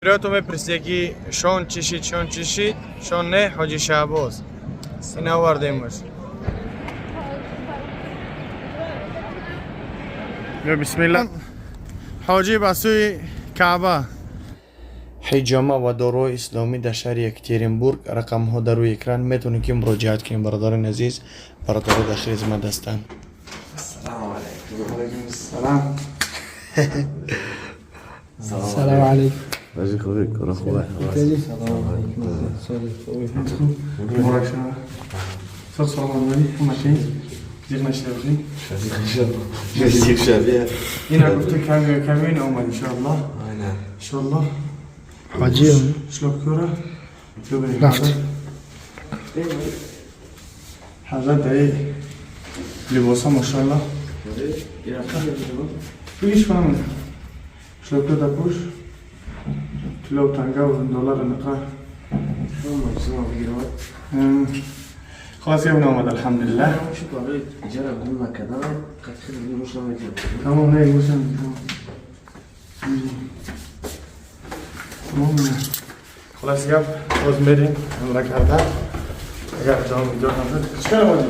Рёту мепурсиде ки шон чӣ шид, шон чӣ шид, шон не, ҳоҷи Шаҳбоз. Ин овардемаш. Ё бисмилла. Ҳоҷӣ ба сӯи Каъба. Ҳиҷома ва доруҳои исломӣ дар шаҳри Екатеринбург, рақамҳо дар рӯи экран, метавонед ки муроҷиат кунед, бародарони азиз, бародаро дар хизмат ҳастанд. السلام عليكم. وعليكم السلام. السلام عليكم. حاجی خوبی؟ کار خوبه؟ السلام عليكم. مبارك شما. صد سلام عليكم. ماشي زيغ نشتغلي. زیغ شبیه. اینا گفته کمی کمی اومد ان شاء الله. نه. ان شاء الله. حاجی شلوب كورة. رفت. حضرت ای لباسا ماشاءالله. پیش کنم شلوب كورة پوش. کلوب تنگه و دلار نقا. خلاص يا اومد الحمد لله. تمام، نه گوشم تمام. تمام. خلاص گپ باز میریم عمره کرده. اگر ادامه ویدیو نشد چیکار بودی؟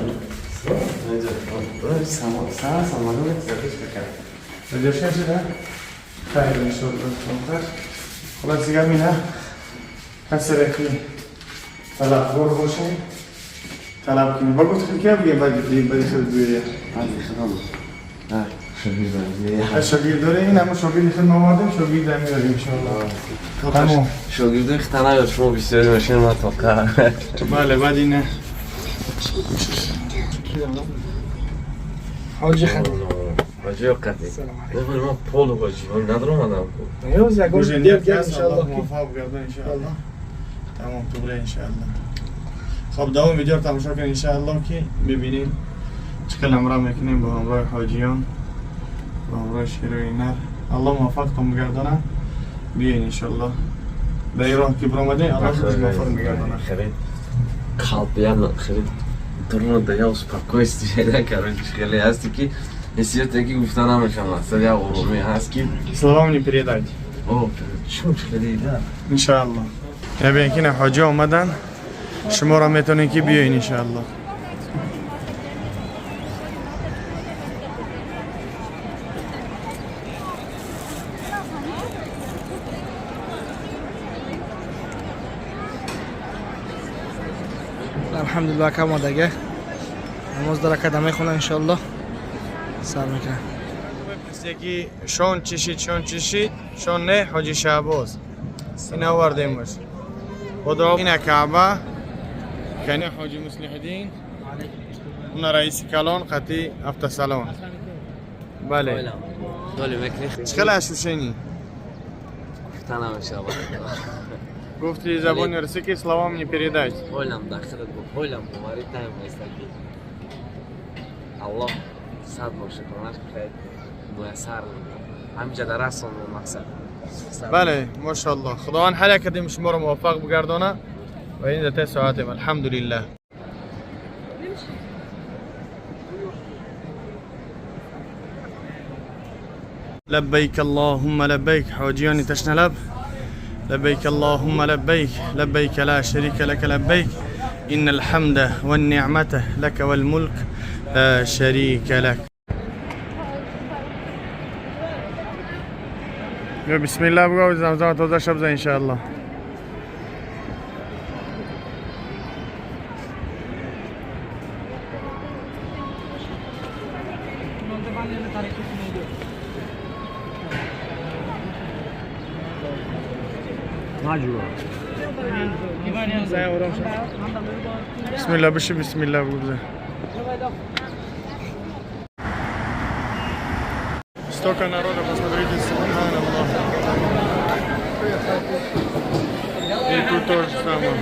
ویدیو شده؟ خیر انشاءالله. خلاص گپ اینه کسی را که طلبکار باشه طلب کنیم با گفت خیلی که بگیم بعد بعد خود بیاره. از شاگرد داره این همون شاگرد خود ما آوردیم، شاگرد هم میاریم انشاءالله. تمام. شاگرد اختنا شما بسیاری ماشین ما توقع. بله، بعد اینه. حاجی خط. حاجی قطعی نه، من پول حاجی من ندارم آدم. یوز یگان گوشه دیگ نیت ان هست شاء الله الله. موفق گردن انشاءالله. تمام طوله انشاءالله. خب دوام ویدیو رو تماشا کنید انشاءالله که میبینین چقدر همراه میکنیم با همراه حاجیان، با همراه شیروی نر. الله موفقتون بگردانه. بیاین انشاءالله. به این راه که برآمدین الله خودش موفق میگردانه. خیلی قلب خیلی درون ده یا спокойствие, короче, خیلی هستی که حسیت که گفتن نمیشم، اصلا یه آرومی هست که Словам не передать. اوه چون خیلی ده. انشاءالله. ببین که حاجی آمدن، شما را میتونین که بیاین انشاءالله. الحمدلله که آمادگه نماز داره که میخونه انشالله سر میکنه. мепурсиде ки шон чӣ шид, шон чӣ шид, шон не, ҳоҷи Шаҳбоз. Ин овардемаш. Худо ина Каъба, кани ҳоҷи Муслиҳиддин, уна раиси калон қати автосалон. Бале. خیلی میکنی. Чӣ хел ощущение? گفتن نمیشه. Гуфти забони русӣ ки словам не передать. حالم داخلت با حالم باوری تایم نیست که الله صد باشه کنش خیلی میسر همینجا در رسون مقصد. бале، мошалло، худованд ҳар як кадим шуморо муваффақ бигардона ва ин дата соатем алҳамдулиллаҳ. لبيك اللهم لبيك. حاجیان تشنه لب، لبيك اللهم لبيك، لبيك لا شريك لك لبيك، إن الحمد والنعمة لك والملك لا شريك لك. بیا بسم الله بگو، زمزم تازه شب زن انشاءالله. بسم الله بشی، بسم الله بگو بزن. Столько народа, посмотрите, سبحان الله. И тут то же самое.